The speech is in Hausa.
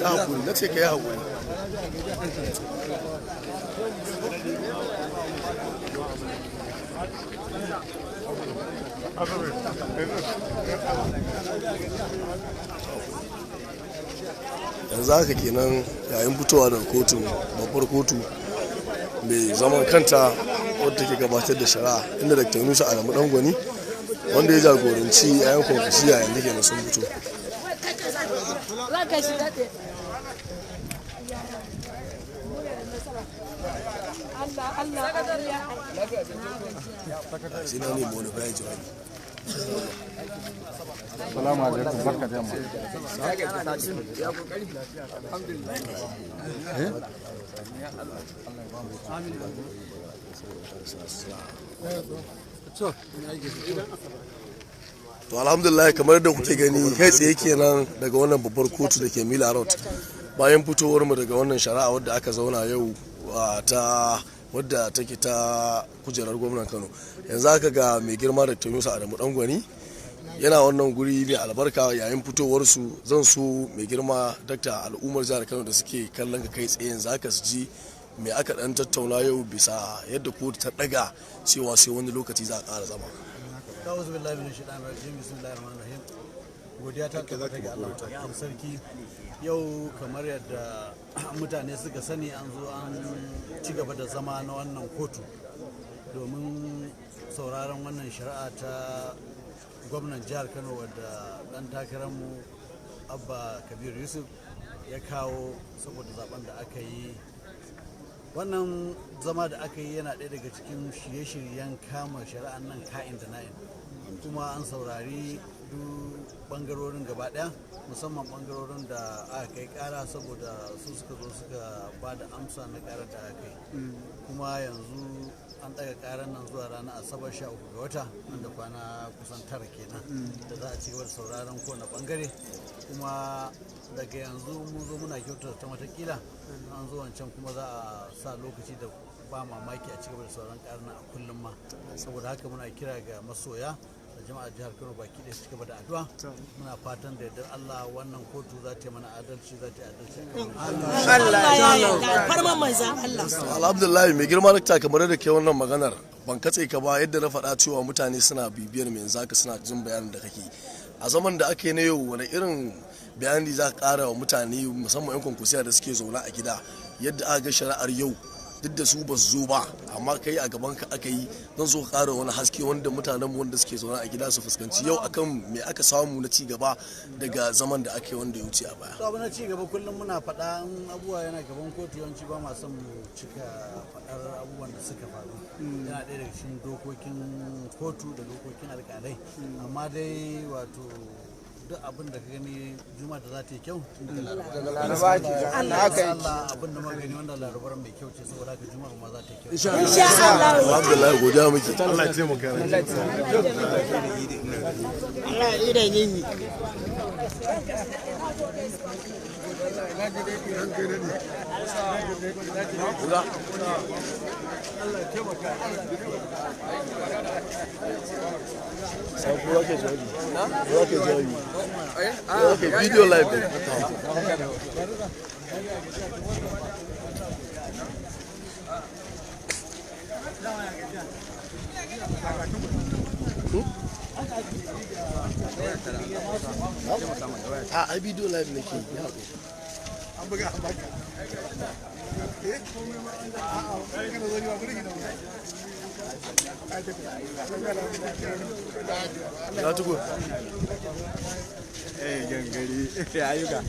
Ya hakuri, na ce ka yi hakuri. Yanzu haka kenan yayin fitowa daga kotun, babbar kotu mai zaman kanta wadda take gabatar da shari'a, inda Dr. Yunusa Adamu Dangwani wanda ya jagoranci yayan Kwankwasiya yanzu kenan sun fito. Ranka shi daɗe. Allah Allah Allah. Sai na nemi wani bayan jawabi. Salamu alaikum, barka da yamma. To alhamdulillah, kamar da kuke gani kai tsaye kenan daga wannan babbar kotu da ke Mila Road, bayan fitowar mu daga wannan shari'a wadda aka zauna yau ta wadda take ta kujerar gwamnan Kano. Yanzu haka ga mai girma Dr. Yunusa Adamu Dangwani yana wannan guri mai albarka yayin fitowar su. Zan so mai girma dakta, al'ummar jihar Kano da suke kallon ka kai tsaye yanzu haka su ji me aka dan tattauna yau bisa yadda kotu ta daga cewa sai wani lokaci za a ƙara zama. A'udhu billahi minash shaitanir rajim. Bismillahir rahmanir rahim. Godiya ta tabbata ga Allah madaukakin sarki. Yau kamar yadda mutane suka sani, an zo an ci gaba da zama na wannan kotu domin sauraron wannan shari'a ta gwamnan jihar Kano wadda dan takararmu Abba Kabir Yusuf ya kawo saboda zaben da aka yi. Wannan zama da aka yi yana ɗaya daga cikin shirye-shiryen kama shari'an nan ka'in da na'in, kuma an saurari duk bangarorin gaba ɗaya, musamman bangarorin da aka kai ƙara, saboda su suka zo suka ba da amsa na ƙarar da aka kai. Kuma yanzu an ɗaga ƙarar nan zuwa ranar Asabar 13 ga wata, wanda kwana kusan 9 kenan da za a ci gaba da sauraron kowane bangare. Kuma daga yanzu mun zo muna kyautata ta matakila an zo wancan kuma za a sa lokaci da ba mamaki a cigaba da sauran karna a kullum ma. Saboda haka muna kira ga masoya da jama'ar jihar Kano baki ɗaya su cigaba da addu'a. Muna fatan da yardar Allah wannan kotu za ta yi mana adalci, za ta yi adalci a kan Allah ya yarda, alfarman manzan Allah. Alhamdulillah, mai girma dakta, kamar da ke wannan maganar ban katse ka ba, yadda na faɗa cewa mutane suna bibiyar mai yanzu haka suna jin bayanin da kake a zaman da aka yi na yau, wani irin bayani za ka ƙara wa mutane, musamman 'yan Kwankwasiya da suke zaune a gida, yadda aka ga shari'ar yau, duk da su ba su zo ba amma kai a gaban ka aka yi? Zan so ka ƙara wani haske wanda mutanen mu wanda suke zaune a gida su fuskanci yau akan me aka samu na ci gaba daga zaman da aka yi wanda ya wuce a baya. To, abu na ci gaba kullum muna faɗa, in abubuwa yana gaban kotu yawanci ba ma son mu cika faɗar abubuwan da suka faru, yana ɗaya daga cikin dokokin kotu da dokokin alƙalai. Amma dai wato duk abin da ka gani, juma'a da za ta yi kyau tun daga Laraba. Allah, abin da muka gani wanda Larabar mai kyau ce, saboda haka juma'ar ma za ta yi kyau. Insha Allah. Alhamdulillah, godiya muke. Allah ya taimaka. Allah ya ida ni. Uga. Sai ko ke jawabi? Ko ke jawabi? Okay, video live. A ai video live nake yi, ya haƙuri. An buga an baka. Eh? A'a, kana zo ba gurin gidan. Na tukur. Eh, gangari. Ayyuka.